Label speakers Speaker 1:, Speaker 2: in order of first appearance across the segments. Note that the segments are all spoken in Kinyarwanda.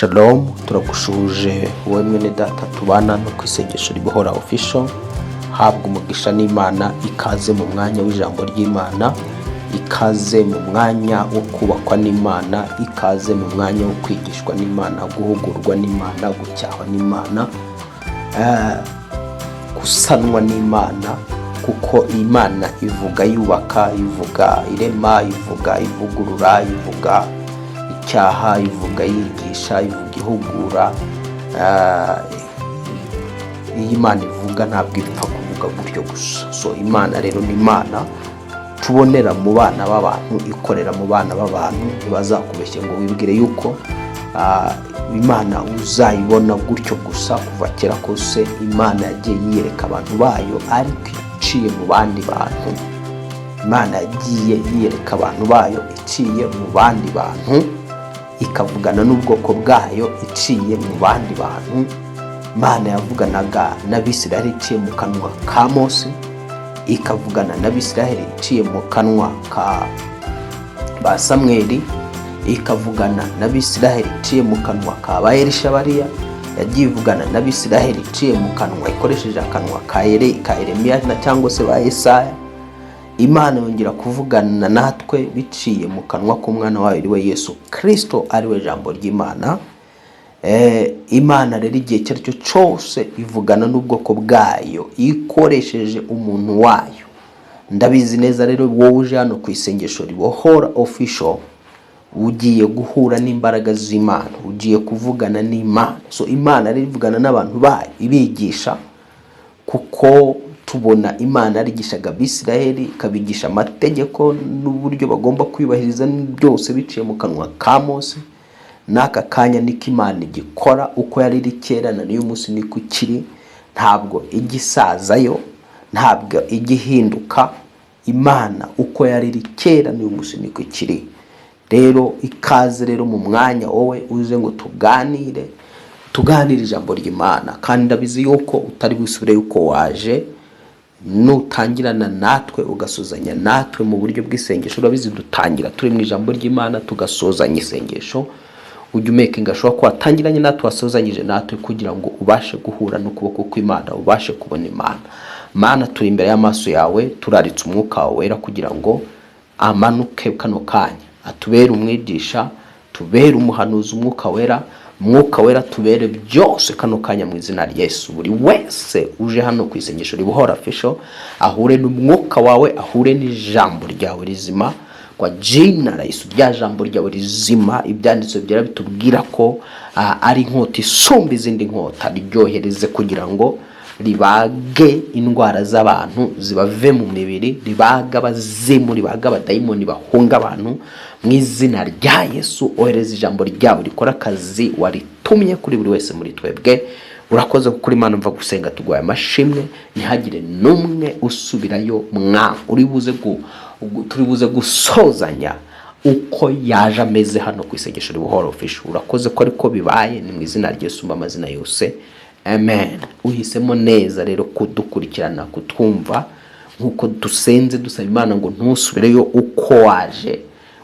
Speaker 1: Shalom, turagushuje wowe mwene data tubana no ku Isengesho Ribohora Official. Habwa umugisha n'Imana. Ikaze mu mwanya w'ijambo ry'Imana, ikaze mu mwanya wo kubakwa n'Imana, ikaze mu mwanya wo kwigishwa n'Imana, guhugurwa n'Imana, gucyahwa n'Imana, gusanwa n'Imana, kuko Imana ivuga yubaka, ivuga irema, ivuga ivugurura, ivuga icyaha, ivuga yigisha, ivuga ihugura. Iyo Imana ivuga ntabwo ipfa kuvuga gutyo gusa. So Imana rero ni Imana tubonera mu bana b'abantu, ikorera mu bana b'abantu. Ntibazakubeshye ngo wibwire yuko Imana uzayibona gutyo gusa. Kuva kera kose Imana yagiye yiyereka abantu bayo, ariko iciye mu bandi bantu. Imana yagiye yiyereka abantu bayo iciye mu bandi bantu, ikavugana n'ubwoko bwayo iciye mu bandi bantu. Imana yavuganaga n'Abisiraheli iciye mu kanwa ka Mose, ikavugana n'Abisiraheli iciye mu kanwa ka ba Samweli, ikavugana n'Abisiraheli iciye mu kanwa ka ba Elisha. Bariya yagiye ivugana n'Abisiraheli iciye mu kanwa, ikoresheje akanwa ka Yeremiya na cyangwa se ba Yesaya. Imana yongera kuvugana natwe biciye mu kanwa k'umwana wayo, ari we Yesu Kirisito, ari we jambo ry'Imana. Imana rero igihe icyo ari cyo cyose ivugana n'ubwoko bwayo ikoresheje umuntu wayo. Ndabizi neza rero, wowe uje hano ku Isengesho Ribohora Official, ugiye guhura n'imbaraga z'Imana, ugiye kuvugana n'Imana. So Imana rero ivugana n'abantu bayo ibigisha, kuko tubona Imana yarigishaga Abisiraheli, ikabigisha amategeko n'uburyo bagomba kwiyubahiriza byose biciye mu kanwa ka Mose. N'aka kanya niko Imana igikora. Uko yari iri kera na n'uyu munsi niko ikiri. Ntabwo ijya isazayo, ntabwo ijya ihinduka. Imana uko yari iri kera n'uyu munsi niko ikiri. Rero ikaze rero mu mwanya, wowe uze ngo tuganire, tuganire ijambo ry'Imana. Kandi ndabizi yuko utari busubire yuko waje nutangirana natwe, ugasozanya natwe mu buryo bw'isengesho. Urabizi, dutangira turi mu ijambo ry'Imana, tugasozanya isengesho. Ujya umakinga sure ko watangiranye natwe, wasozanyije natwe, kugira ngo ubashe guhura n'ukuboko kw'Imana, ubashe kubona Imana. Mana, turi imbere y'amaso yawe, turaritse Umwuka wawe Wera kugira ngo amanuke kano kanya, atubere umwigisha, tubere umuhanuzi. Umwuka Wera, Mwuka Wera, tubere byose kano kanya mu izina rya Yesu. Buri wese uje hano ku Isengesho Ribohora Official ahure n'umwuka wawe, ahure n'ijambo ryawe rizima, kwa jina la Yesu. Rya jambo ryawe rizima, Ibyanditswe Byera bitubwira ko ari inkota isumba izindi nkota. Ryohereze kugira ngo ribage indwara z'abantu zibave mu mibiri, ribaga abazimu, ribaga abadayimoni bahunga abantu mu izina rya Yesu. Ohereza ijambo ryawe rikora akazi waritumye kuri buri wese muri twebwe. Urakoze kuko uri Imana. Mva gusenga, tuguhaye amashimwe. Ntihagire n'umwe usubirayo mwa uri buze turi buze gusozanya uko yaje ameze hano ku Isengesho Ribohora Official. Urakoze ko ariko bibaye. Ni mu izina rya Yesu amazina yose, amen. Uhisemo neza rero kudukurikirana, kutwumva nk'uko dusenze dusaba Imana ngo ntusubireyo uko waje.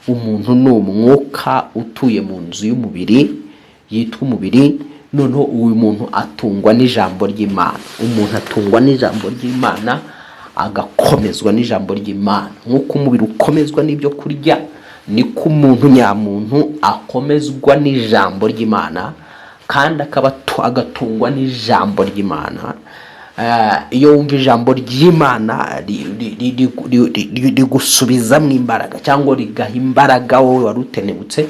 Speaker 1: Umuntu ni umwuka utuye mu nzu y'umubiri yitwa umubiri. Noneho uyu muntu atungwa n'ijambo ry'Imana. Umuntu atungwa n'ijambo ry'Imana, agakomezwa n'ijambo ry'Imana. Nk'uko umubiri ukomezwa n'ibyo kurya, niko umuntu nyamuntu akomezwa n'ijambo ry'Imana, kandi akaba agatungwa n'ijambo ry'Imana. Iyo wumva ijambo ry'Imana rigusubizamo imbaraga cyangwa rigaha imbaraga wowe wari utenebutse.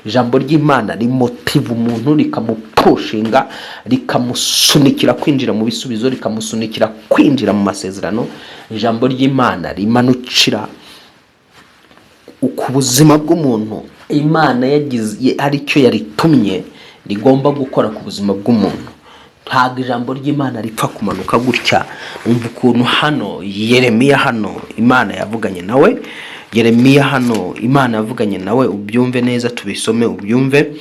Speaker 1: Ijambo ry'Imana rimotiva umuntu, rikamupushinga, rikamusunikira kwinjira mu bisubizo, rikamusunikira kwinjira mu masezerano. Ijambo ry'Imana rimanukira ku buzima bw'umuntu. Imana yagize ari cyo yaritumye rigomba gukora ku buzima bw'umuntu. Ntabwo ijambo ry'Imana ripfa kumanuka gutya. Umva ukuntu hano Yeremiya, hano Imana yavuganye nawe. Yeremiya hano Imana yavuganye nawe, ubyumve neza, tubisome ubyumve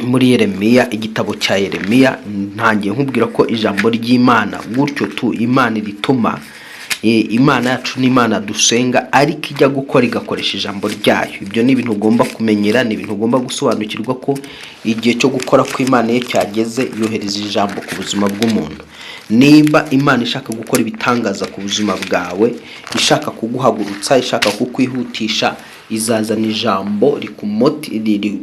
Speaker 1: muri Yeremiya, igitabo cya Yeremiya. Ntangiye nkubwira ko ijambo ry'Imana gutyo tu Imana irituma. Imana yacu ni Imana dusenga, ariko ijya gukora igakoresha ijambo ryayo. Ibyo ni ibintu ugomba kumenyera, ni ibintu ugomba gusobanukirwa ko igihe cyo gukora kw'Imana iyo cyageze, yohereza ijambo ku buzima bw'umuntu. Nimba Imana ishaka gukora ibitangaza ku buzima bwawe, ishaka kuguhagurutsa, ishaka kukwihutisha, izazana ijambo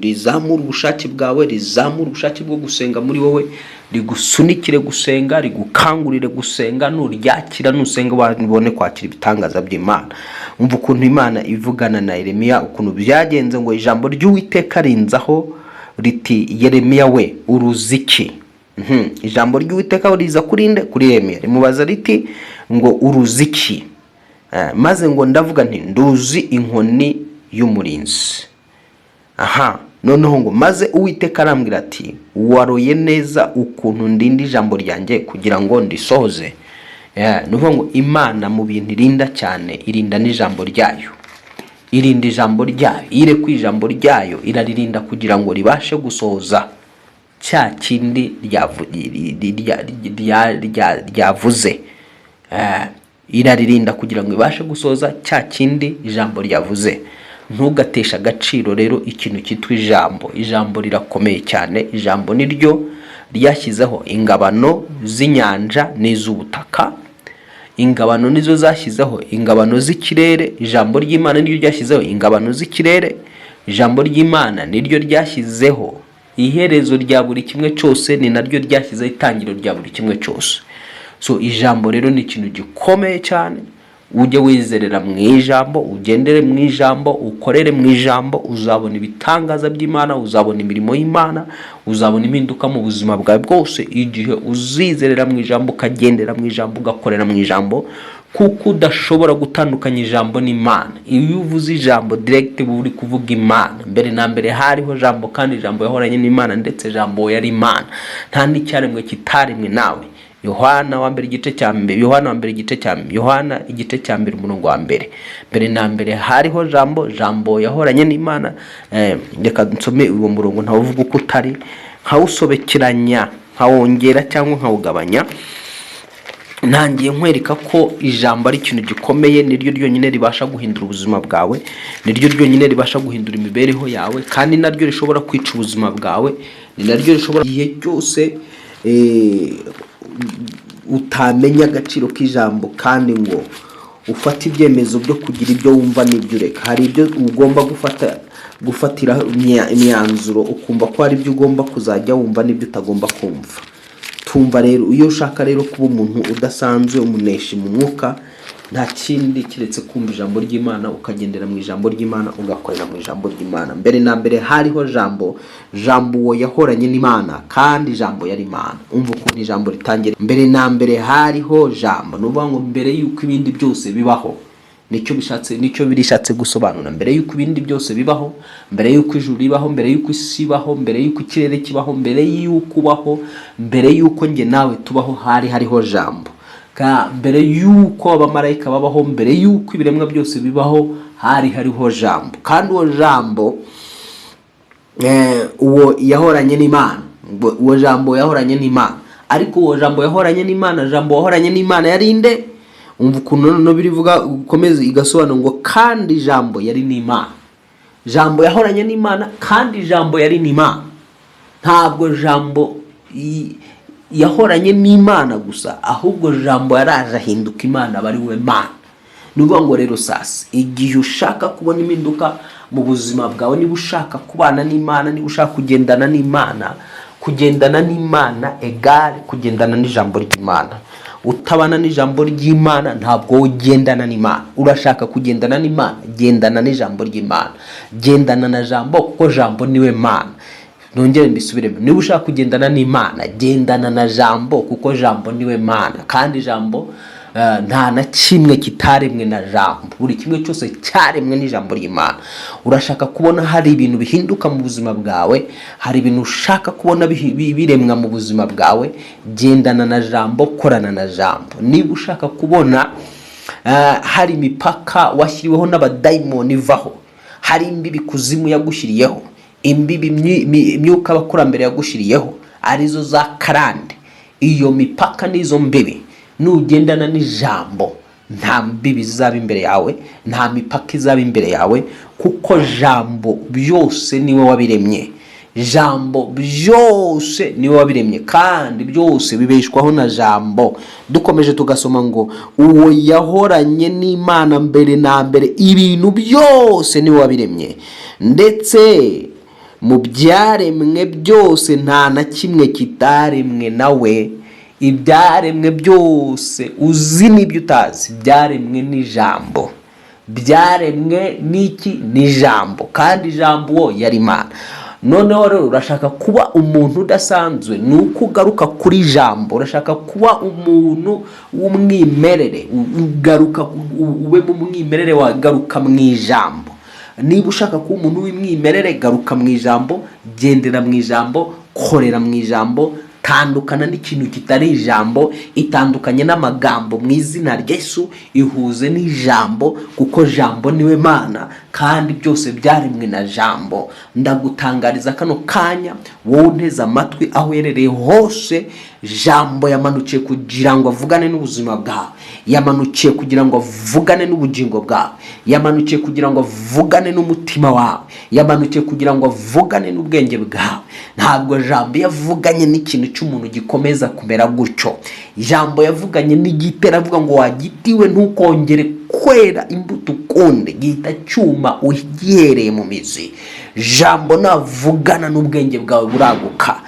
Speaker 1: rizamura ubushake bwawe, rizamura ubushake bwo gusenga muri wowe, rigusunikire gusenga, rigukangurire gusenga. Nuryakira, nusenga, ubone kwakira ibitangaza by'Imana. Umva ukuntu Imana ivugana na Yeremiya, ukuntu byagenze, ngo ijambo ry'Uwiteka rinzaho riti: "Yeremiya we, uruzi iki?" Ijambo ry'Uwiteka riza kuri nde? Kuri Yeremiya. Rimubaza riti ngo: "Uruzi iki?" Maze ngo ndavuga nti: "Nduzi inkoni y'umurinzi." Aha noneho ngo maze Uwiteka arambwira ati: "Waroye neza ukuntu ndinda ijambo ryanjye kugira ngo ndisohoze." Yeah, ni ukuvuga ngo Imana mu bintu irinda cyane, irinda n'ijambo ryayo, irinda ijambo ryayo. Iyo irekuye ijambo ryayo, iraririnda kugira ngo ribashe gusohoza cya kindi ryavuze. Iraririnda kugira ngo ibashe gusohoza cya kindi ijambo ryavuze. Ntugateshe agaciro rero ikintu cyitwa ijambo. Ijambo rirakomeye cyane. Ijambo ni ryo ryashyizeho ingabano z'inyanja n'iz'ubutaka. Ingabano nizo zashyizeho ingabano z'ikirere. Ijambo ry'Imana niryo ryashyizeho ingabano z'ikirere. Ijambo ry'Imana niryo ryashyizeho iherezo rya buri kimwe cyose, ni naryo ryashyizeho itangiriro rya buri kimwe cyose. So ijambo rero ni ikintu gikomeye cyane. Ujye wizerera mu ijambo, ugendere mu ijambo, ukorere mu ijambo, uzabona ibitangaza by'Imana, uzabona imirimo y'Imana, uzabona impinduka mu buzima bwawe bwose igihe uzizerera mu ijambo, ukagendera mu ijambo, ugakorera mu ijambo, kuko udashobora gutandukanya ijambo n'Imana. Iyo uvuze ijambo, direct uba uri kuvuga Imana. Mbere na mbere hariho Jambo, kandi Ijambo yahoranye n'Imana, ndetse Jambo yari Imana. Nta n'icyaremwe kitaremwe nawe. Yohana wa mbere igice cya mbere, Yohana wa mbere igice cya mbere, Yohana igice cya mbere umurongo wa mbere. Mbere na mbere hariho Jambo, Jambo yahoranye n'Imana. Reka nsome uwo murongo, ntawuvuga uko utari, nkawusobekeranya, nkawongera cyangwa nkawugabanya. Ntangiye nkwereka ko ijambo ari ikintu gikomeye. Niryo ryonyine ribasha guhindura ubuzima bwawe, niryo ryonyine ribasha guhindura imibereho yawe, kandi naryo rishobora kwica ubuzima bwawe. Ni naryo rishobora igihe cyose utamenya agaciro k'ijambo kandi ngo ufate ibyemezo byo kugira ibyo wumva n'ibyo ureka. Hari ibyo ugomba gufatira imyanzuro, ukumva ko hari ibyo ugomba kuzajya wumva n'ibyo utagomba kumva. Tumva rero, iyo ushaka rero kuba umuntu udasanzwe, umuneshi mu mwuka, nta kindi keretse kumva ijambo ry'Imana, ukagendera mu ijambo ry'Imana, ugakorera mu ijambo ry'Imana. Mbere na mbere hariho Jambo, Jambo uwo yahoranye n'Imana, kandi Jambo yari Imana. Umva ukuntu ijambo ritangira: mbere na mbere hariho Jambo. Ni ukuvuga ngo mbere y'uko ibindi byose bibaho, nicyo bishatse, nicyo birishatse gusobanura. Mbere y'uko ibindi byose bibaho, mbere y'uko ijuru ribaho, mbere y'uko isi ibaho, mbere y'uko ikirere kibaho, mbere y'uko ubaho, mbere y'uko njye nawe tubaho, hari hariho Jambo. Mbere y'uko abamarayika babaho, mbere y'uko ibiremwa byose bibaho, hari hariho Jambo. Kandi uwo Jambo uwo yahoranye n'Imana. Ngo uwo Jambo yahoranye n'Imana, ariko uwo Jambo yahoranye n'Imana, Jambo wahoranye n'Imana yari nde? Umva ukuntu noneho birivuga, ukomeze igasobanura ngo kandi Jambo yari n'Imana. Jambo yahoranye n'Imana, kandi Jambo yari n'Imana. Ntabwo Jambo yahoranye n'Imana gusa, ahubwo Jambo yaraje ahinduka Imana, aba ari we Mana. Ni ukuvuga ngo rero sasa, igihe ushaka kubona impinduka mu buzima bwawe, niba ushaka kubana n'Imana, niba ushaka kugendana n'Imana, kugendana n'Imana égale kugendana n'ijambo ry'Imana. Utabana n'ijambo ry'Imana, ntabwo wowe ugendana n'Imana. Urashaka kugendana n'Imana? Gendana n'ijambo ry'Imana, gendana na Jambo, kuko Jambo niwe Mana. Nongere mbisubiremo: niba ushaka kugendana n'Imana, gendana na Jambo, kuko Jambo niwe Mana. Kandi Jambo, nta na kimwe kitaremwe na Jambo. Buri kimwe cyose cyaremwe n'ijambo ry'Imana. Urashaka kubona hari ibintu bihinduka mu buzima bwawe, hari ibintu ushaka kubona biremwa mu buzima bwawe, gendana na Jambo, korana na Jambo. Niba ushaka kubona hari imipaka washyiriweho n'abadayimoni ivaho, hari imbibi kuzimu yagushyiriyeho, imbibi imyuka abakurambere yagushyiriyeho, arizo za karande, iyo mipaka n'izo mbibi, nugendana n'ijambo Nta mbibi zizaba imbere yawe, nta mipaka izaba imbere yawe, kuko Jambo byose niwe wabiremye. Jambo byose niwe wabiremye, kandi byose bibeshwaho na Jambo. Dukomeje tugasoma ngo uwo yahoranye n'Imana mbere na mbere, ibintu byose niwe wabiremye, ndetse mu byaremwe byose nta na kimwe kitaremwe nawe. Ibyaremwe byose uzi n'ibyo utazi byaremwe n'Ijambo. Byaremwe n'iki? N'Ijambo. Kandi Ijambo uwo yari Imana. Noneho rero urashaka kuba umuntu udasanzwe, ni uko ugaruka kuri Jambo. Urashaka kuba umuntu w'umwimerere, ugaruka ube mu mwimerere, wagaruka mu Ijambo. Niba ushaka kuba umuntu w'umwimerere, garuka mu Ijambo, gendera mu Ijambo, korera mu Ijambo, tandukana n'ikintu kitari Ijambo, itandukanye n'amagambo mu izina rya Yesu, ihuze n'Ijambo, kuko Jambo niwe Mana kandi byose byaremwe na Jambo. Ndagutangariza kano kanya, wowe unteze amatwi, aho uherereye hose, Jambo yamanukiye kugira ngo avugane n'ubuzima bwawe, yamanukiye kugira ngo avugane n'ubugingo bwawe, yamanukiye kugira ngo avugane n'umutima wawe, yamanukiye kugira ngo avugane n'ubwenge bwawe. Ntabwo Jambo yavuganye n'ikintu cy'umuntu gikomeza kumera gutyo. Jambo yavuganye n'igiti, aravuga ngo: "Wa giti we, ntukongere kwera imbuto ukundi." Gihita cyuma ugihereye mu mizi. Jambo navugana n'ubwenge bwawe buraguka.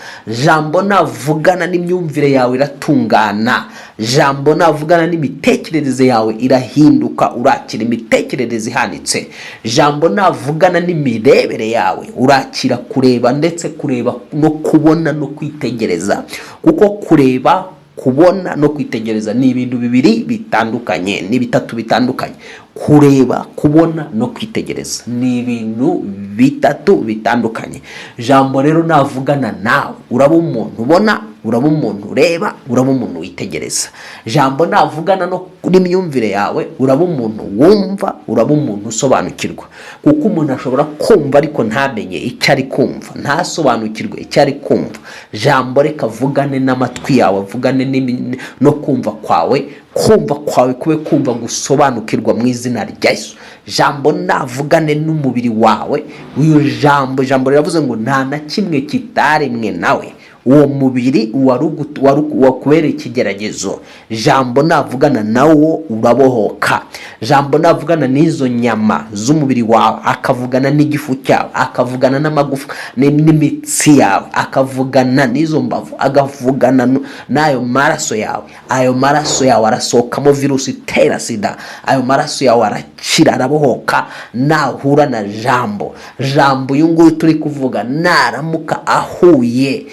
Speaker 1: Jambo navugana n'imyumvire yawe iratungana. Jambo navugana n'imitekerereze yawe irahinduka, urakira imitekerereze ihanitse. Jambo navugana n'imirebere yawe, urakira kureba, ndetse kureba no kubona no kwitegereza, kuko kureba, kubona no kwitegereza ni ibintu bibiri bitandukanye, ni bitatu bitandukanye. Kureba, kubona no kwitegereza ni ibintu bitatu bitandukanye. Jambo rero navugana nawe, uraba umuntu ubona, uraba umuntu ureba, uraba umuntu witegereza. Jambo navugana no n'imyumvire yawe, uraba umuntu wumva, uraba umuntu usobanukirwa, kuko umuntu ashobora kumva ariko ntamenye icyo ari kumva, ntasobanukirwe icyo ari kumva. Jambo reka avugane n'amatwi yawe, avugane no kumva kwawe, kumva kwawe kube kumva gusobanukirwa mu izina rya Yesu. Jambo navugane n'umubiri wawe. Uyu Jambo, Jambo riravuze ngo nta na kimwe kitaremwe nawe. Uwo mubiri wakubereye ikigeragezo, Jambo navugana nawo urabohoka. Jambo navugana n'izo nyama z'umubiri wawe, akavugana n'igifu cyawe, akavugana n'amagufa n'imitsi yawe, akavugana n'izo mbavu, akavugana n'ayo maraso yawe, ayo maraso yawe arasohokamo virusi itera sida, ayo maraso yawe arakira, arabohoka nahura na Jambo. Jambo uyu nguyu turi kuvuga, naramuka ahuye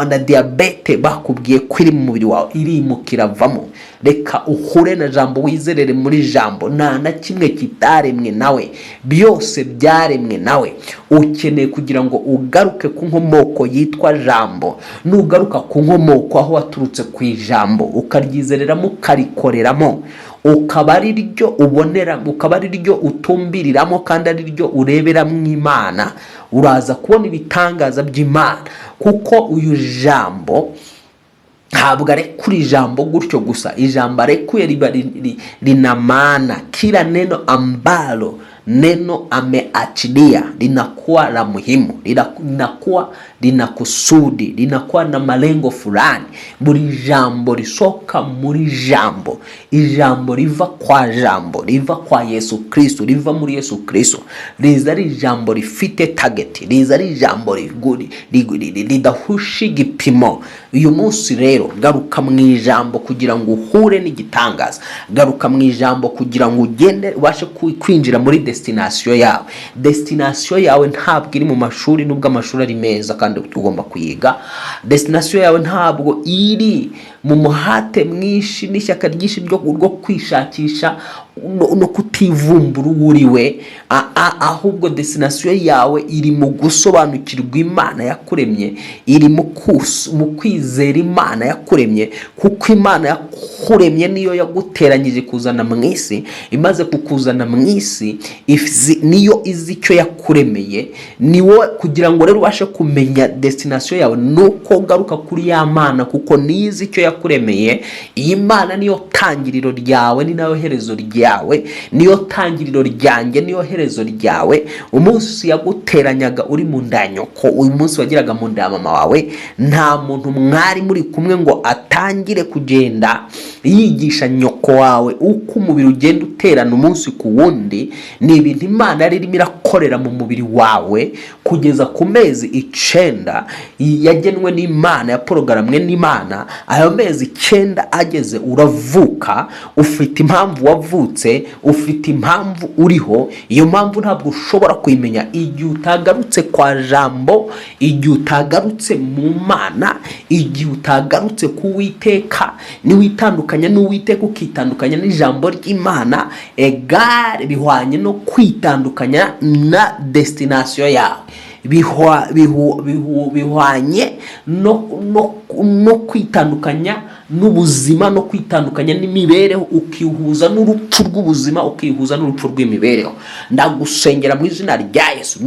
Speaker 1: na diyabete bakubwiye ko iri mu mubiri wawe, irimuka iravamo. Reka uhure na Jambo, wizerere muri Jambo. Nta na kimwe kitaremwe nawe, byose byaremwe nawe. Ukeneye kugira ngo ugaruke ku nkomoko yitwa Jambo. Nugaruka ku nkomoko aho waturutse ku Ijambo, ukaryizereramo, ukarikoreramo, ukaba ari ryo ubonera, ukaba ari ryo utumbiriramo, kandi ari ryo ureberamo Imana, uraza kubona ibitangaza by'Imana, kuko uyu Jambo ntabwo arekura ijambo gutyo gusa. Ijambo arekuye riba lina maana. Kila neno ambalo neno ameachilia linakuwa la muhimu, linakuwa lina kusudi, linakuwa na malengo fulani. Buri jambo risohoka muri Jambo, ijambo riva kwa Jambo, riva kwa Yesu Kristo, riva muri Yesu Kristo, riza ari ijambo rifite target, riza ari ijambo ridahusha igipimo. Uyu munsi rero garuka mu Ijambo kugira ngo uhure n'igitangaza. Garuka mu Ijambo kugira ngo ugende ubashe kwinjira muri destination yawe. Destination yawe ntabwo iri mu mashuri, nubwo amashuri ari meza kandi ugomba kuyiga. Destination yawe ntabwo iri mu muhate mwinshi n'ishyaka ryinshi ryo kwishakisha. no kutivumbura uwo uri we. Ahubwo destination yawe iri mu gusobanukirwa Imana yakuremye, iri mu kwizera Imana yakuremye, kuko Imana yakuremye niyo yaguteranyije kuzana mu isi. Imaze kukuzana mu isi, niyo izi icyo yakuremeye. Ni wowe kugira ngo rero ubashe kumenya destination yawe, nuko ugaruka kuri ya Mana, kuko niyo izi icyo yakuremeye. Iyi Mana niyo tangiriro ryawe, ni nayo herezo ryawe, niyo tangiriro ryanjye, niyo herezo ryawe. Umunsi yaguteranyaga uri mu nda ya nyoko, uyu munsi wageraga mu nda ya mama wawe, nta muntu mwari muri kumwe ngo atangire kugenda yigisha nyoko wawe uko umubiri ugenda uterana umunsi ku wundi. Ni ibintu Imana yari irimo irakorera mu mubiri wawe kugeza ku mezi 9 yagenwe n'Imana, yaporogaramwe n'Imana. Ayo mezi 9 ageze uravuka. Ufite impamvu wavutse, ufite impamvu uriho. Iyo mpamvu ntabwo ushobora kuyimenya igihe utagarutse kwa Jambo, igihe utagarutse mu Mana, igihe utagarutse ku Witeka. Niwitandukanya n'Uwiteka, ukitandukanya n'ijambo ry'Imana, egare bihwanye no kwitandukanya na destination yawe, bihwanye no kwitandukanya n'ubuzima, no kwitandukanya n'imibereho, ukihuza n'urupfu rw'ubuzima, ukihuza n'urupfu rw'imibereho. Ndagusengera mu izina rya Yesu.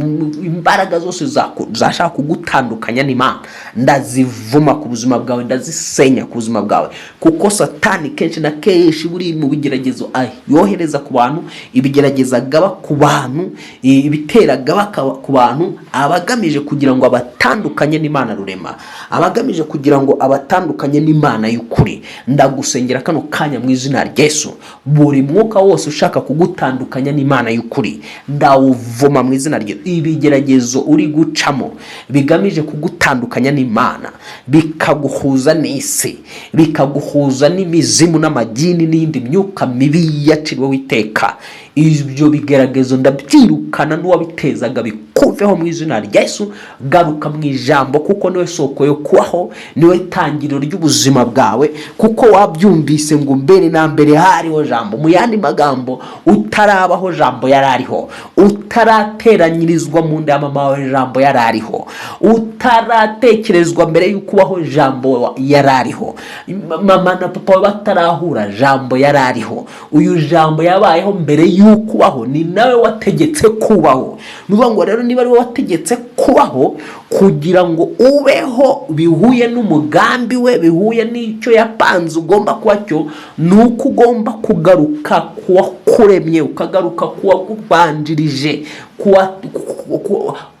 Speaker 1: Imbaraga zose zashaka kugutandukanya n'Imana, ndazivuma ku buzima bwawe, ndazisenya ku buzima bwawe, kuko Satani kenshi na kenshi buri mu bigeragezo yohereza ku bantu, ibigeragezo agaba ku bantu, ibitera agaba ku bantu, aba agamije kugira ngo abatandukanye n'Imana rurema, aba agamije kugira ngo abatandukanye n'Imana y'ukuri. Ndagusengera kano kanya mu izina rya Yesu, buri mwuka wose ushaka kugutandukanya n'Imana y'ukuri, ndawuvuma mu izina rye. Ibigeragezo uri gucamo bigamije kugutandukanya n'Imana, bikaguhuza n'isi, bikaguhuza n'imizimu n'amagini n'iyindi myuka mibi yaciriweho iteka, ibyo bigeragezo ndabyirukana, n'uwabitezaga bikuveho mu izina rya Yesu. Garuka mu ijambo, kuko niwe soko yo kubaho, niwe tangiriro ry'ubuzima bwawe, kuko wabyumvise ngo mbere na mbere hariho Jambo. Mu yandi magambo, utarabaho Jambo yari ariho, utarateranyirizwa mu nda ya mama wawe Jambo yari ariho, utaratekerezwa mbere y'uko ubaho Jambo yari ariho, mama na papa wawe batarahura Jambo yari ariho. Uyu Jambo yabayeho mbere y'uko ubaho, ni nawe wategetse kubaho. Ni ukuvuga ngo rero niba ari we wategetse kubaho, kugira ngo ubeho bihuye n'umugambi we, bihuye n'icyo yapanze ugomba kuba cyo, ni uko ugomba kugaruka kuwakuremye, ukagaruka kuwakubanjirije,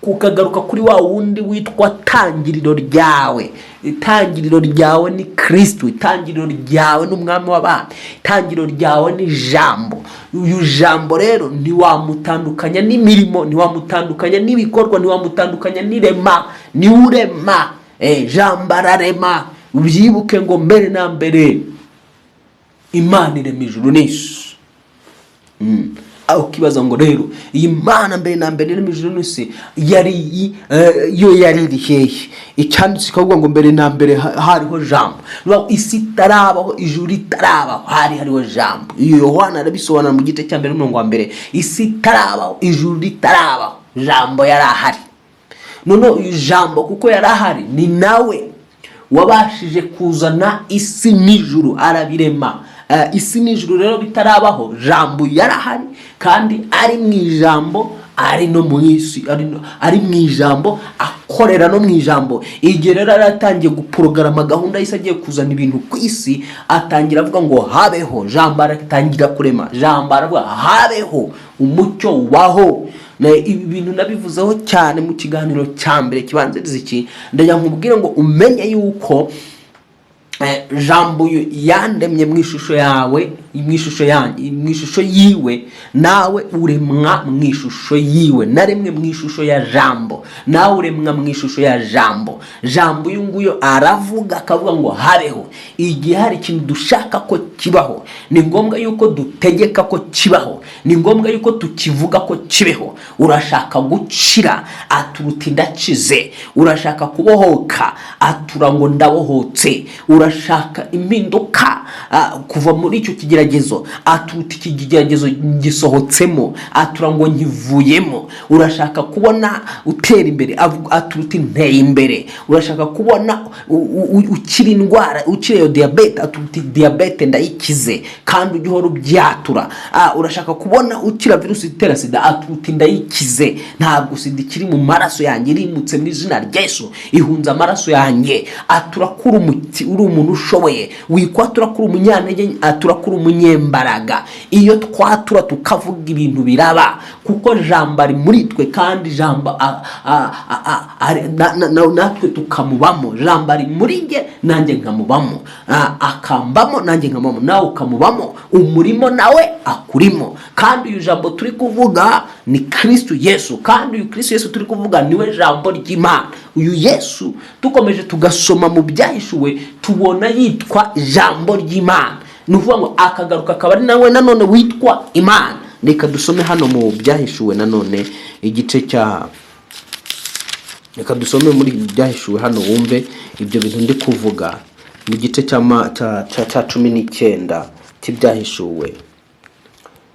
Speaker 1: ukagaruka kuri wa wundi witwa tangiriro ryawe. Itangiriro ryawe ni Kirisitu, itangiriro ryawe ni Umwami w'abami, itangiriro ryawe ni Jambo. Uyu Jambo rero ntiwamutandukanya n'imirimo, ntiwamutandukanya n'ibikorwa, ntiwamutandukanya n'irema. Niwe urema. Jambo ararema. Ubyibuke ngo mbere na mbere Imana irema ijuru n'isi. Aho ukibaza ngo rero iyi Mana mbere na mbere irema ijuru n'isi yari yo yari iri hehe? Icyanditse kikavuga ngo mbere na mbere hariho Jambo. Ni ukuvuga ngo isi itarabaho, ijuru ritarabaho, hari hariho Jambo. Iyo Yohana arabisobanura mu gice cya mbere n'umurongo wa mbere. Isi itarabaho, ijuru ritarabaho, Jambo yari ahari. Noneho uyu Jambo, kuko yari ahari, ni nawe wabashije kuzana isi n'ijuru, arabirema. Isi n'ijuru rero bitarabaho, Jambo yarahari, kandi ari mu ijambo, ari no mu isi, ari mu ijambo, akorera no mu ijambo. Igihe rero yari atangiye guporogarama gahunda y'isi, agiye kuzana ibintu ku isi, atangira avuga ngo habeho. Jambo aratangira kurema, Jambo aravuga habeho umucyo, ubaho. Ibi bintu nabivuzeho cyane mu kiganiro cya mbere kibanziriza iki. Ndagira nkubwire ngo umenye yuko Jambo uyu yandemye mu ishusho yawe, mu ishusho yanjye, mu ishusho yiwe. Nawe uremwa mu ishusho yiwe. Naremwe mu ishusho ya Jambo, nawe uremwa mu ishusho ya Jambo. Jambo uyu nguyu aravuga, akavuga ngo habeho. Igihe hari ikintu dushaka ko kibaho, kibaho, ni ngombwa yuko dutegeka ko kibaho, ni ngombwa yuko tukivuga ko kibeho. Urashaka gukira, aturuta ndakize. Urashaka kubohoka, atura ngo ndabohotse. Urashaka impinduka, kuva muri icyo kigeragezo, aturuta iki kigeragezo gisohotsemo, atura ngo nkivuyemo. Urashaka kubona utera imbere, aturuta nteye imbere. Urashaka kubona ukira indwara, ukira iyo diyabete, aturuta diyabete ndayikize, kandi ujye uhora ubyatura. Urashaka kubona ukira virusi itera sida, aturuta ndayikize, ntabwo sida ikiri mu maraso yanjye, irimutse mu izina rya Yesu, ihunze amaraso yanjye. Atura ko uri umuntu ushoboye, wikwatura ko uri umunyantege, atura ko uri umunyembaraga. Iyo twatura tukavuga, ibintu biraba, kuko jambo ari muri twe, kandi jambo natwe tukamubamo. Jambo ari muri njye, nanjye nkamubamo, akambamo nanjye nkamubamo, nawe ukamubamo, umurimo nawe akurimo. Kandi uyu jambo turi kuvuga ni Kristu Yesu, kandi uyu Kristu Yesu turi kuvuga niwe jambo ry'Imana. Uyu Yesu dukomeje tugasoma mu Byahishuwe, tubona yitwa jambo ry'Imana, ni ukuvuga ngo akagaruka akaba ari nawe nanone witwa Imana. Reka dusome hano mu Byahishuwe nanone igice cya, reka dusome muri Byahishuwe hano wumve ibyo bintu ndi kuvuga, mu gice cya 19 cy'Ibyahishuwe,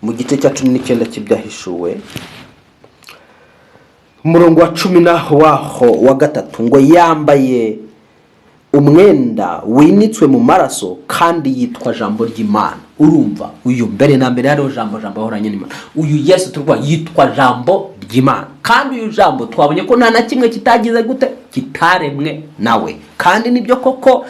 Speaker 1: mu gice cya 19 cy'Ibyahishuwe, umurongo wa 10 naho waho wa gatatu, ngo yambaye umwenda winitswe mu maraso, kandi yitwa Jambo ry'Imana. Urumva, uyu mbere na mbere hariho Jambo, Jambo yahoranye n'Imana. Uyu Yesu turwa yitwa Jambo ry'Imana, kandi uyu Jambo twabonye ko nta na kimwe kitagize gute, kitaremwe nawe. Kandi nibyo koko,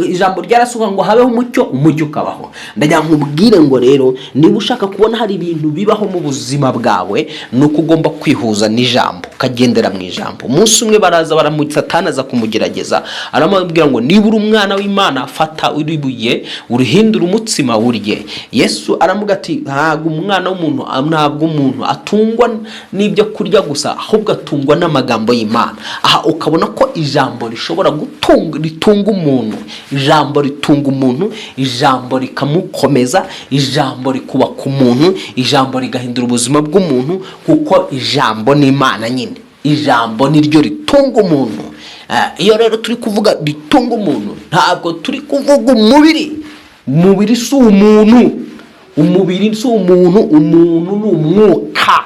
Speaker 1: ijambo ryarasohoka ngo habeho umucyo, umucyo ukabaho. Ndagira nkubwire ngo rero, niba ushaka kubona hari ibintu bibaho mu buzima bwawe, ni uko ugomba kwihuza n'ijambo, ukagendera mu ijambo. Umunsi umwe baraza Satani aza kumugerageza, aramubwira ngo niba uri umwana w'Imana, fata uribuye urihindure umutsima urye. Yesu aramuga ati ntabwo umwana w'umuntu, ntabwo umuntu atungwa n'ibyo kurya gusa, ahubwo atungwa n'amagambo y'Imana. Aha ukabona ko ijambo rishobora gutunga, ritunga umuntu. Ijambo ritunga umuntu, ijambo rikamukomeza, ijambo rikubaka umuntu, ijambo rigahindura ubuzima bw'umuntu, kuko ijambo ni Imana nyine. Ijambo ni ryo ritunga umuntu. Iyo rero turi kuvuga ritunga umuntu, ntabwo turi kuvuga umubiri. Umubiri si umuntu, umubiri si umuntu, umuntu ni umwuka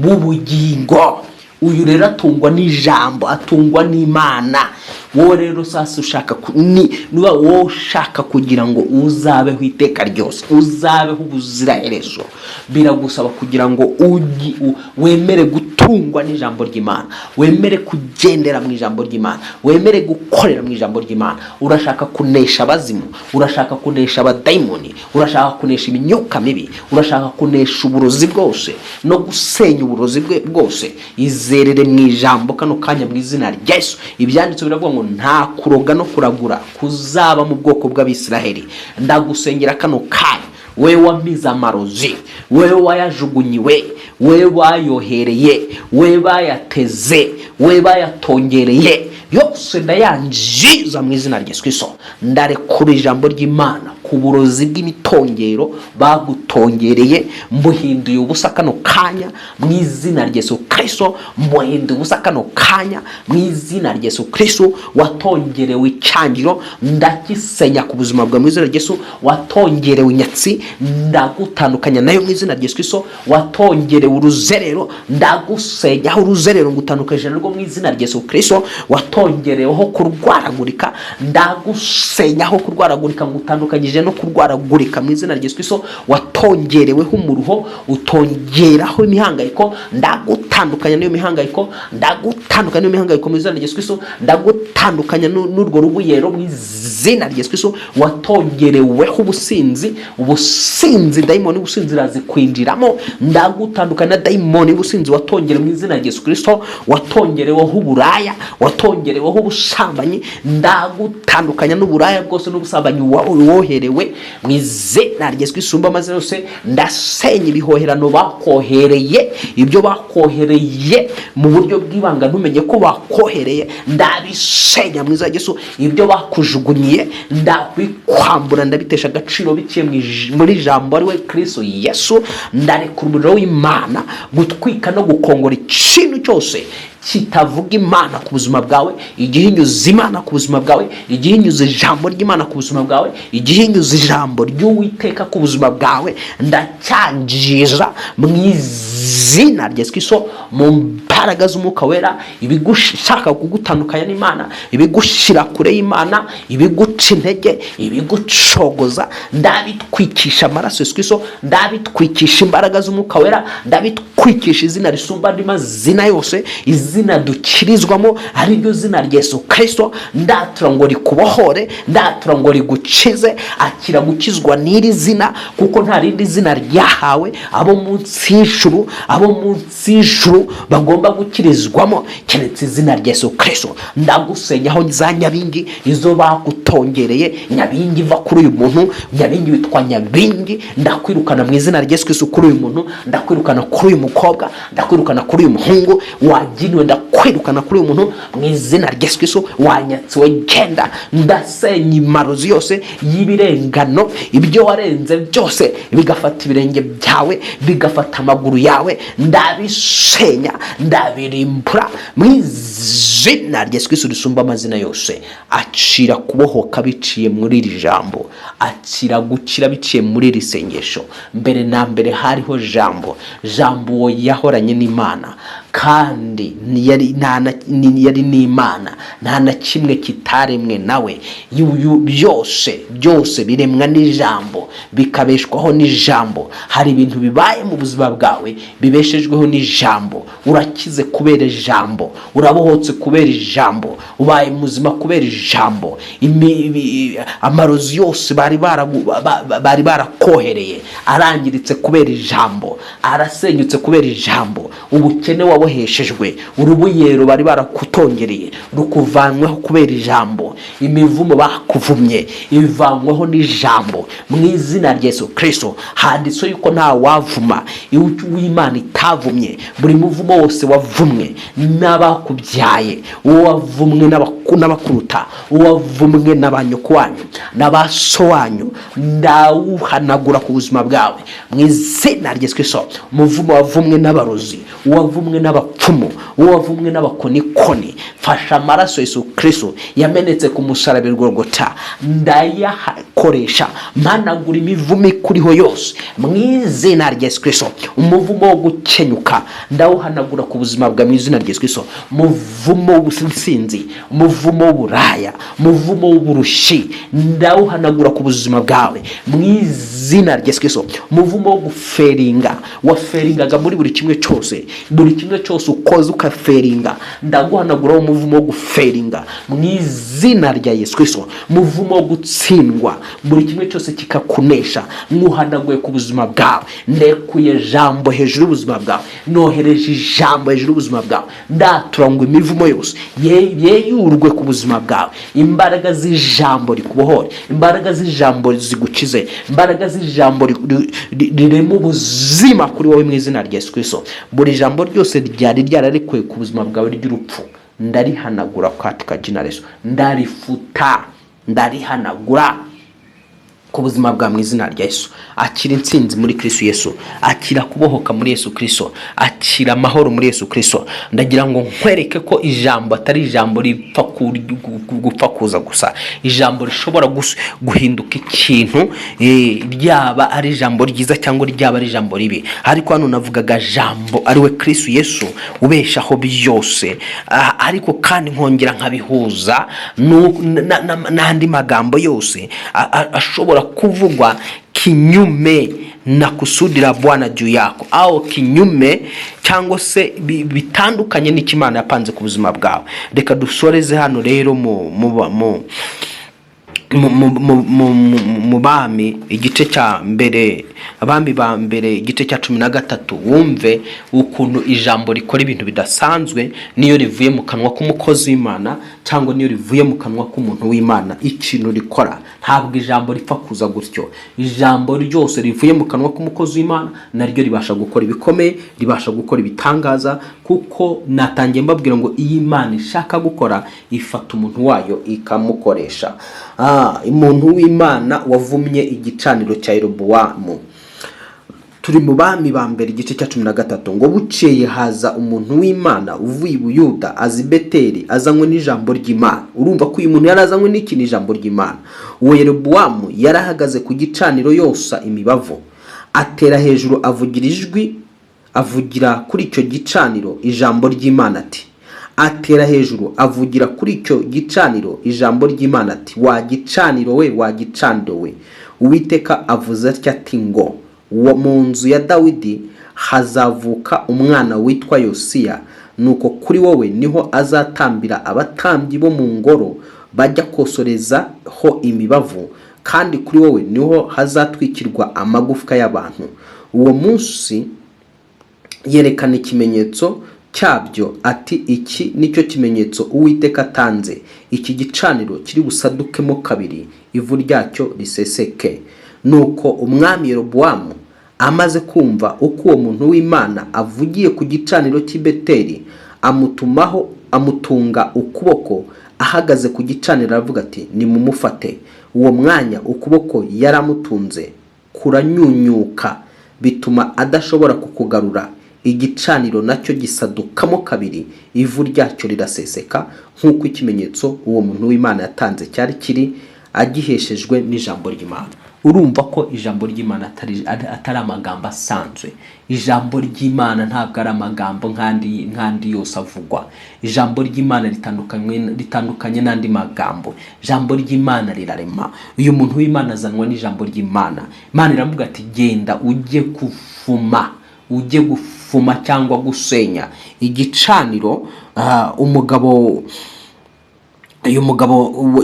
Speaker 1: w'ubugingo. Uyu rero atungwa n'ijambo, atungwa n'Imana. Wowe rero sasa ushaka niba wowe ushaka kugira ngo uzabeho iteka ryose, uzabeho ubuziraherezo, biragusaba kugira ngo wemere gutungwa n'ijambo ry'Imana, wemere kugendera mu ijambo ry'Imana, wemere gukorera mu ijambo ry'Imana. Urashaka kunesha abazimu, urashaka kunesha abadayimoni, urashaka kunesha imyuka mibi, urashaka kunesha uburozi bwose no gusenya uburozi bwe bwose, izerere mu ijambo kano kanya mu izina rya Yesu. Ibyanditswe biravuga ngo nta kuroga no kuragura kuzaba mu bwoko bw'Abisiraheli. Ndagusengera kano kanya, we wamize amarozi, we wayajugunyiwe, we bayohereye, we bayateze, we bayatongereye, yose ndayanjiza mu izina rya Yesu Kristo. Ndarekura ijambo ry'Imana ku burozi bw'imitongero bagutongereye, mbuhinduye ubusa kano kanya mu izina rya Yesu Kristo. Mbuhinduye ubusa kano kanya mu izina rya Yesu Kristo. Watongerewe icyangiro, ndagisenya ku buzima bwawe mu izina rya Yesu. Watongerewe inyatsi, ndagutandukanya nayo mu izina rya Yesu Kristo. Watongerewe uruzerero, ndagusenyaho uruzerero, ngutandukanyije narwo mu izina rya Yesu Kristo. Watongereweho kurwaragurika, ndagusenyaho kurwaragurika, ngutandukanyije no kurwaragurika mu izina rya Yesu Kristo. Watongereweho umuruho, utongeraho imihangayiko, ndagutandukanya n'iyo mihangayiko, ndagutandukanya n'iyo mihangayiko mu izina rya Yesu Kristo. Ndagutandukanya n'urwo rubuyero mu izina rya Yesu Kristo. Watongereweho ubusinzi, ubusinzi, dayimoni y'ubusinzi irazikwinjiramo, ndagutandukanya na dayimoni y'ubusinzi watongerewe mu izina rya Yesu Kristo. Watongereweho uburaya, watongereweho ubusambanyi, ndagutandukanya n'uburaya bwose n'ubusambanyi woherewe mu izina rya Yesu Kristo. Amazina yose, ndasenya ibihoherano bakohereye, ibyo bakohereye mu buryo bw'ibanga ntumenye ko bakohereye, ndabisenya mu izina rya Yesu. Ibyo bakujugunyiye. Ndabisinyiye, ndabikwambura, ndabitesha agaciro biciye muri jambo ari we Kristo Yesu. Ndarekura umuriro w'Imana gutwika no gukongora ikintu cyose kitavuga Imana ku buzima bwawe, igihinyuza Imana ku buzima bwawe, igihinyuza ijambo ry'Imana ku buzima bwawe, igihinyuza ijambo ry'Uwiteka ku buzima bwawe. Ndacyangiza mu izina rya Yesu Kristo, mu mbaraga z'Umwuka Wera, ibigushaka kugutandukanya n'Imana, ibigushyira kure y'Imana, ibiguca intege, ibigucogoza, ndabitwikisha amaraso Yesu Kristo, ndabitwikisha imbaraga z'Umwuka Wera, ndabitwikisha izina risumba andi mazina yose, izina dukirizwamo, ariryo zina rya Yesu Kristo. Ndatura ngo rikubohore, ndatura ngo rigukize. Akira gukizwa n'iri zina, kuko nta rindi zina ryahawe abo munsi y'ijuru, abo munsi y'ijuru bagomba gukirizwamo, keretse izina rya Yesu Kristo. Ndagusenyaho za nyabingi, izo bagutongereye. Nyabingi, iva kuri uyu muntu. Nyabingi witwa nyabingi, ndakwirukana mu izina rya Yesu Kristo kuri uyu muntu. Ndakwirukana kuri uyu mukobwa, ndakwirukana kuri uyu muhungu waginiwe, ndakwirukana kuri uyu muntu mu izina rya Yesu Kristo. Wanyatsiwe, genda. Ndasenya imarozi yose y'ibirengano, ibyo warenze byose bigafata ibirenge byawe, bigafata amaguru yawe. Ndabisenya, ndabirimbura mu izina rya Yesu Kristo risumba amazina yose. Akira kubohoka biciye muri iri jambo, akira gukira biciye muri iri sengesho. Mbere na mbere hariho Jambo, Jambo uwo yahoranye n'Imana, kandi yari n'Imana. Nta na kimwe kitaremwe nawe. Byose byose biremwa n'ijambo, bikabeshwaho n'ijambo. Hari ibintu bibaye mu buzima bwawe bibeshejweho n'ijambo. Urakize kubera ijambo, urabohotse kubera ijambo, ubaye muzima kubera ijambo. Amarozi yose bari barakohereye arangiritse kubera ijambo, arasenyutse kubera ijambo. Ubukene waboheshejwe, urubuyero bari barakutongereye rukuvanweho kubera ijambo. Imivumo bakuvumye ivanyweho n'ijambo mu izina rya Yesu Kristo. Handitswe yuko nta wavuma uw'Imana itavumye. Buri muvumo wose wavumwe n'abakubyaye, uwo wavumwe n'abakuruta, uwavumwe na ba nyoko wanyu na ba so wanyu, ndawuhanagura ku buzima bwawe mu izina rya Yesu Kristo. Umuvumo wavumwe n'abarozi, uwavumwe n'abapfumu, uwavumwe n'abakonikoni, fasha amaraso Yesu Kristo yamenetse ku musaraba i Golgota, ndayakoresha mpanagura imivumo ikuriho yose mu izina rya Yesu Kristo. Umuvumo wo gukenyuka ndawuhanagura ku buzima bwawe mu izina rya Yesu Kristo. Umuvumo w'ubusinzi, umuvumo w'uburaya, umuvumo w'uburushi, ndawuhanagura ku buzima bwawe mu izina rya Yesu Kristo. Umuvumo wo guferinga, waferingaga muri buri kimwe cyose, buri kimwe cyose ukoze ukaferinga, ndaguhanaguraho umuvumo wo guferinga mu izina rya Yesu Kristo. Umuvumo wo gutsindwa, buri kimwe cyose kikakunesha, nkuhanaguye ku buzima bwawe. Ndekuye jambo hejuru y'ubuzima bwawe, nohereje ijambo hejuru y'ubuzima bwawe. Ndatura ngo imivumo yose yeyurwe ku buzima bwawe. Imbaraga z'ijambo rikubohore, imbaraga z'ijambo zigukize, imbaraga z'ijambo rirema ubuzima kuri wowe mu izina rya Yesu Kristo. Buri jambo ryose ryari ryararekuwe ku buzima bwawe ry'urupfu, ndarihanagura katika jina la Yesu. Ndarifuta, ndarihanagura ku buzima bwawe mu izina rya Yesu. Akira intsinzi muri Kristo Yesu, akira kubohoka muri Yesu Kristo, akira amahoro muri Yesu Kristo. Ndagira ngo nkwereke ko ijambo atari ijambo ripfa gupfa kuza gusa. Ijambo rishobora guhinduka ikintu, ryaba ari ijambo ryiza cyangwa ryaba ari ijambo ribi. Ariko hano navugaga Jambo ari we Kristo Yesu ubeshaho byose. Ariko kandi nkongera nkabihuza n'andi magambo yose ashobora kuvugwa kinyume na kusudi la Bwana juu yako, au kinyume cyangwa se bitandukanye n'icyo Imana yapanze ku buzima bwawe. Reka dusoreze hano rero mu Bami igice cya mbere, Abami ba mbere igice cya 13, wumve ukuntu ijambo rikora ibintu bidasanzwe niyo rivuye mu kanwa k'umukozi w'Imana. cyangwa niyo rivuye mu kanwa k'umuntu w'Imana, ikintu rikora, ntabwo ijambo ripfa kuza gutyo. Ijambo ryose rivuye mu kanwa k'umukozi w'Imana naryo ribasha gukora ibikomeye, ribasha gukora ibitangaza, kuko natangiye mbabwira ngo iyo Imana ishaka gukora, ifata umuntu wayo ikamukoresha. Umuntu w'Imana wavumye igicaniro cya Yerobowamu. Turi mu Bami ba Mbere, igice cya 13. Ngo bukeye haza umuntu w'Imana uvuye i Buyuda, aza i Beteli azanywe n'ijambo ry'Imana. Urumva ko uyu muntu yari azanywe n'iki? Ni ijambo ry'Imana. Uwo Yerobowamu yarahagaze ku gicaniro yosa imibavu, atera hejuru avugira ijwi, avugira kuri icyo gicaniro ijambo ry'Imana ati, atera hejuru avugira kuri icyo gicaniro ijambo ry'Imana ati: "Wa gicaniro we, wa gicaniro we, Uwiteka avuze atya ati ngo mu nzu ya Dawidi hazavuka umwana witwa Yosiya, nuko kuri wowe niho azatambira abatambyi bo mu ngoro bajya kosorezaho imibavu, kandi kuri wowe niho hazatwikirwa amagufwa y'abantu." Uwo munsi yerekana ikimenyetso cyabyo ati: "Iki nicyo kimenyetso Uwiteka atanze: iki gicaniro kiri busadukemo kabiri, ivu ryacyo riseseke." Nuko umwami Yerobowamu amaze kumva uko uwo muntu w'Imana avugiye ku gicaniro cy'i Beteli, amutumaho, amutunga ukuboko ahagaze ku gicaniro, aravuga ati: "Nimumufate." Uwo mwanya ukuboko yaramutunze kuranyunyuka, bituma adashobora kukugarura. Igicaniro nacyo gisadukamo kabiri, ivu ryacyo riraseseka, nk'uko ikimenyetso uwo muntu w'Imana yatanze cyari kiri, agiheshejwe n'ijambo ry'Imana. Urumva ko ijambo ry'Imana atari amagambo asanzwe. Ijambo ry'Imana ntabwo ari amagambo nk'andi yose avugwa. Ijambo ry'Imana ritandukanye n'andi magambo. Ijambo ry'Imana rirarema. Uyu muntu w'Imana azanwa n'ijambo ry'Imana. Imana iravuga ati: "Genda ujye kuvuma, ujye gufuma cyangwa gusenya igicaniro umugabo, uyu mugabo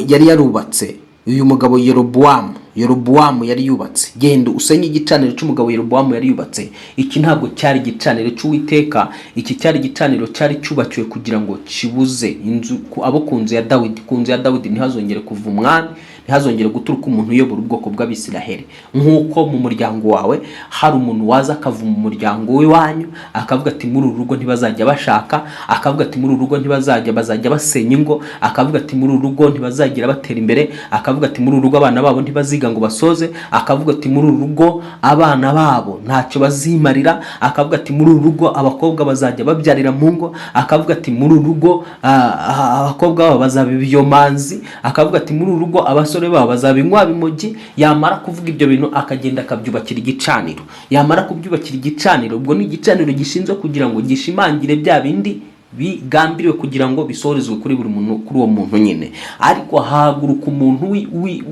Speaker 1: yari yarubatse, uyu mugabo Yerobowamu yari yubatse. Genda usenye igicaniro cy'umugabo Yerobowamu yari yubatse." Iki ntabwo cyari igicaniro cy'Uwiteka. Iki cyari igicaniro cyari cyubakiwe kugira ngo kibuze inzu abo ku nzu ya Dawidi. Ku nzu ya Dawidi ntihazongere kuva umwami, ntihazongere guturuka umuntu uyobora ubwoko bw'Abisiraheli. Nk'uko mu muryango wawe hari umuntu waza akava mu muryango w'iwanyu, akavuga ati: "Muri uru rugo ntibazajya bashaka," akavuga ati: "Muri uru rugo ntibazajya, bazajya basenya ingo," akavuga ati: "Muri uru rugo ntibazagira batera imbere," akavuga ati: "Muri uru rugo abana babo ntibaziga ngo basoze," akavuga ati: "Muri uru rugo abana babo ntacyo bazimarira," akavuga ati: "Muri uru rugo abakobwa bazajya babyarira mu ngo," akavuga ati: "Muri uru rugo abakobwa babo bazaba ibyomanzi," akavuga ati: "Muri uru rugo abasore babo bazaba inkwabimugi." Yamara kuvuga ibyo bintu, akagenda akabyubakira igicaniro. Yamara kubyubakira igicaniro, ubwo ni igicaniro gishinzwe kugira ngo gishimangire bya bindi bigambiriwe kugira ngo bisorezwe kuri buri muntu, kuri uwo muntu nyine. Ariko hahaguruka umuntu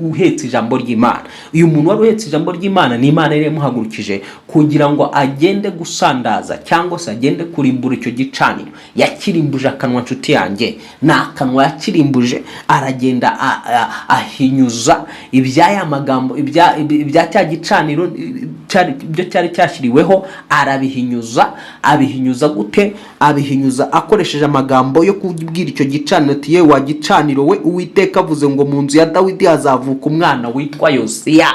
Speaker 1: uhetse ijambo ry'Imana. Uyu muntu wari uhetse ijambo ry'Imana, ni Imana yari yamuhagurukije kugira ngo agende gusandaza cyangwa se agende kurimbura icyo gicaniro. Yakirimbuje akanwa, nshuti yanjye, ni akanwa yakirimbuje. Aragenda ahinyuza iby'aya magambo, ibya cya gicaniro, ibyo cyari cyashyiriweho, arabihinyuza. Abihinyuza gute? Abihinyuza akoresheje amagambo yo kubwira icyo gicaniro ati: "Yewe wa gicaniro we, Uwiteka avuze ngo mu nzu ya Dawidi hazavuka umwana witwa Yosiya."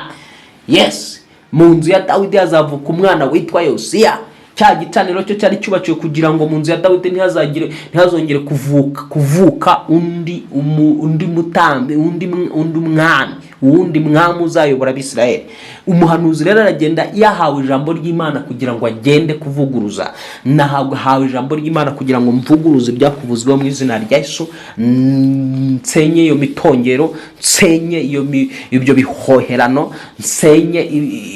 Speaker 1: Yes, mu nzu ya Dawidi hazavuka umwana witwa Yosiya. Cya gicaniro cyo cyari cyubakiwe kugira ngo mu nzu ya Dawidi ntihazongere kuvuka undi mutambi, undi mwami, uwundi mwami uzayobora Abisirayeli. Umuhanuzi rero aragenda yahawe ijambo ry'Imana kugira ngo agende kuvuguruza. Nahawe ijambo ry'Imana kugira ngo mvuguruze ibyakuvuzweho mu izina rya Yesu, nsenye iyo mitongero, nsenye ibyo bihoherano, nsenye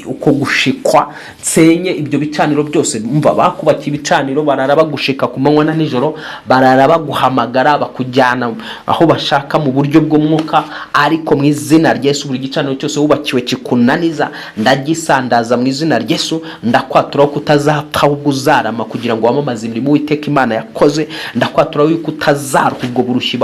Speaker 1: uko gushikwa, nsenye ibyo bicaniro byose. Mva, bakubakiye ibicaniro, barara bagushika ku manywa na nijoro, barara baguhamagara, bakujyana aho bashaka mu buryo bw'umwuka. Ariko mu izina rya Yesu, Yesu. Buri gicaniro cyose wubakiwe kikunaniza ndagisandaza mu izina rya Yesu. Ndakwaturaho ko utazapfa, ahubwo uzarama kugira ngo wamamaze imirimo Uwiteka Imana yakoze. Ndakwaturaho yuko utazaruha ubwo burushyi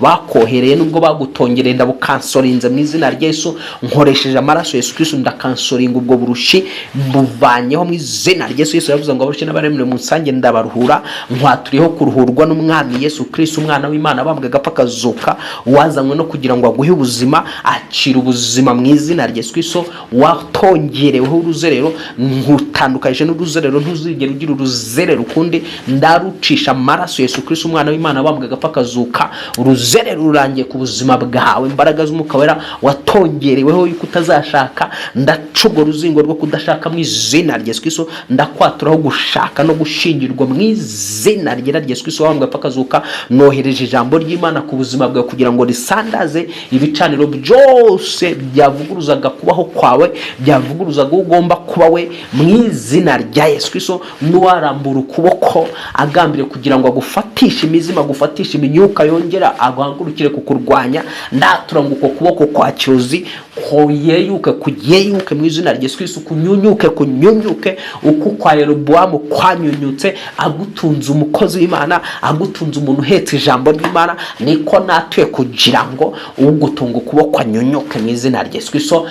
Speaker 1: bakohereye nubwo bagutongereye, ndabukansorinze mu izina rya Yesu. Nkoresheje amaraso Yesu Kristo ndakansoringa ubwo burushyi, mbuvanyeho mu izina rya Yesu. Yesu yavuze ngo abarushye n'abaremerewe munsange ndabaruhura. Nkwaturiyeho kuruhurwa n'Umwami Yesu Kristo, umwana w'Imana bambwe agapfa akazuka, wazanywe no kugira ngo aguhe ubuzima. Akira ubuzima mu izina rya Yesu Kristo. Watongereweho uruzerero, nkutandukanyije n'uruzerero, ntuzigera ugira uruzerero ukundi. Ndarucisha amaraso Yesu Kristo, umwana w'Imana bambwe agapfa akazuka. Uruzerero rurangiye ku buzima bwawe. Imbaraga z'Umwuka Wera, watongereweho yuko utazashaka, ndaca urwo ruzingo rwo kudashaka mu izina rya Yesu Kristo. Ndakwaturaho gushaka no gushingirwa mu izina ryera rya Yesu Kristo wabambwe apfa akazuka. Nohereje ijambo ry'Imana ku buzima bwawe kugira ngo risandaze ibicaniro byose byavuguruzaga kubaho kwawe, byavuguruzaga uwo ugomba kuba we, mu izina rya Yesu Kristo. N'uwarambura ukuboko agambiriye kugira ngo agufatishe imizimu, agufatishe imyuka, yongera aguhagurukire kukurwanya, ndatura ngo uko kuboko kwa kirozi koyeyuke, kugeyuke mu izina rya Yesu Kristo, kunyunyuke, kunyunyuke uko kwa Yerobowamu kwanyunyutse agutunze umukozi w'Imana, agutunze umuntu uhetse ijambo ry'Imana. Niko natuye kugira ngo ugutunga ukuboko anyunyuke mu izina rya Yesu Kristo.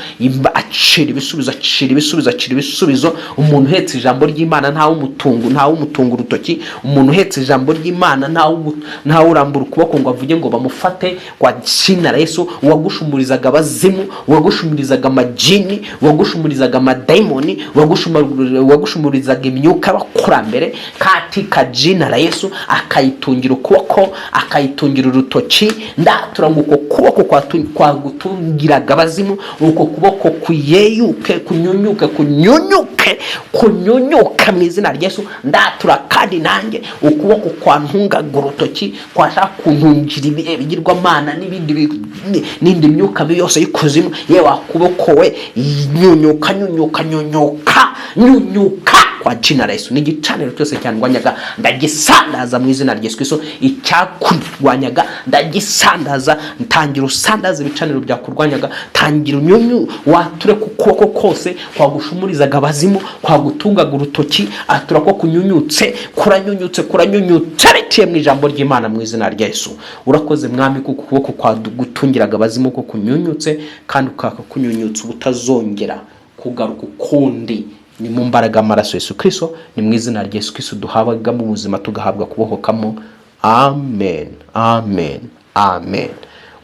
Speaker 1: Acira ibisubizo, acira ibisubizo, acira ibisubizo. Umuntu uhetse ijambo ry'Imana ntawe umutunga urutoki. Umuntu uhetse ijambo ry'Imana ntawe urambura ukuboko ngo avuge ngo bamufate kwa jina la Yesu. Uwagushumurizaga abazimu, uwagushumurizaga amajini, uwagushumurizaga amadayimoni, uwagushumurizaga imyuka y'abakurambere, katika jina la Yesu, akayitungira ukuboko, akayitungira urutoki, ndatura ngo uko kuboko kwagutungiraga abazimu, uko kuboko kuyeyuke, kunyunyuke, kunyunyuke, kunyunyuke mu izina rya Yesu. Ndatura kandi nanjye ukuboko kwantungaga urutoki, kwashaka kuntungira ibigirwamana n'ibindi n'indi myuka mibi yose y'ikuzimu, yewe wakuboko we, nyunyuka, nyunyuka, nyunyuka, nyunyuka kwa jina la Yesu. N'igicaniro cyose cyandwanyaga ndagisandaza mu izina rya Yesu Kristo. Icyakurwanyaga ndagisandaza. Ntangira usandaza ibicaniro byakurwanyaga. Tangira unyunyu wature ku kuboko kose kwagushumurizaga abazimu, kwagutungaga urutoki. Atura ko kunyunyutse, kuranyunyutse, kuranyunyutse biciye mu ijambo ry'Imana mu izina rya Yesu. Urakoze Mwami, kuko ukuboko kwagutungiraga abazimu ko kunyunyutse, kandi ukakakunyunyutsa ubutazongera kugaruka ukundi. Ni mu mbaraga y'amaraso Yesu Kristo, ni mu izina rya Yesu Kristo duhabwa mu buzima, tugahabwa kubohokamo. Amen, amen, amen.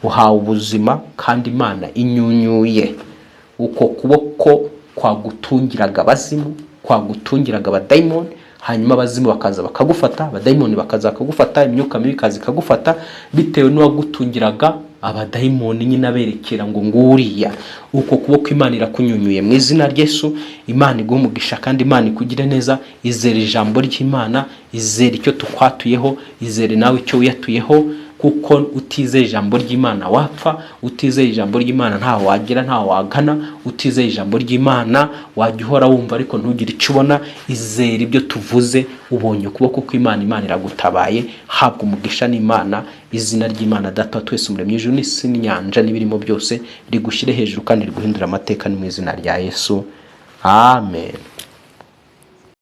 Speaker 1: Uhawe ubuzima kandi Imana inyunyuye uko kuboko kwagutungiraga abazimu, kwagutungiraga abadayimoni, hanyuma abazimu bakaza bakagufata, abadayimoni bakaza bakagufata, imyuka mibi ikaza ikagufata, bitewe n'uwagutungiraga abadayimoni nyine aberekera ngo nguriya. Uko kuboko Imana irakunyunyuye mu izina rya Yesu. Imana iguhe umugisha kandi Imana ikugire neza. Izere ijambo ry'Imana, izere icyo tukwatuyeho, izere nawe icyo wiyatuyeho, kuko utizeye ijambo ry'Imana wapfa. Utizeye ijambo ry'Imana ntaho wagera, ntaho wagana. Utizeye ijambo ry'Imana wajya uhora wumva ariko ntugire icyo ubona. Izere ibyo tuvuze, ubonye ukuboko kw'Imana, Imana iragutabaye. Habwa umugisha n'Imana. Izina ry'Imana Data wa twese, umuremyi w'ijuru n'isi n'inyanja n'ibirimo byose, rigushyire hejuru kandi riguhindure amateka, ni mu izina rya Yesu, amen.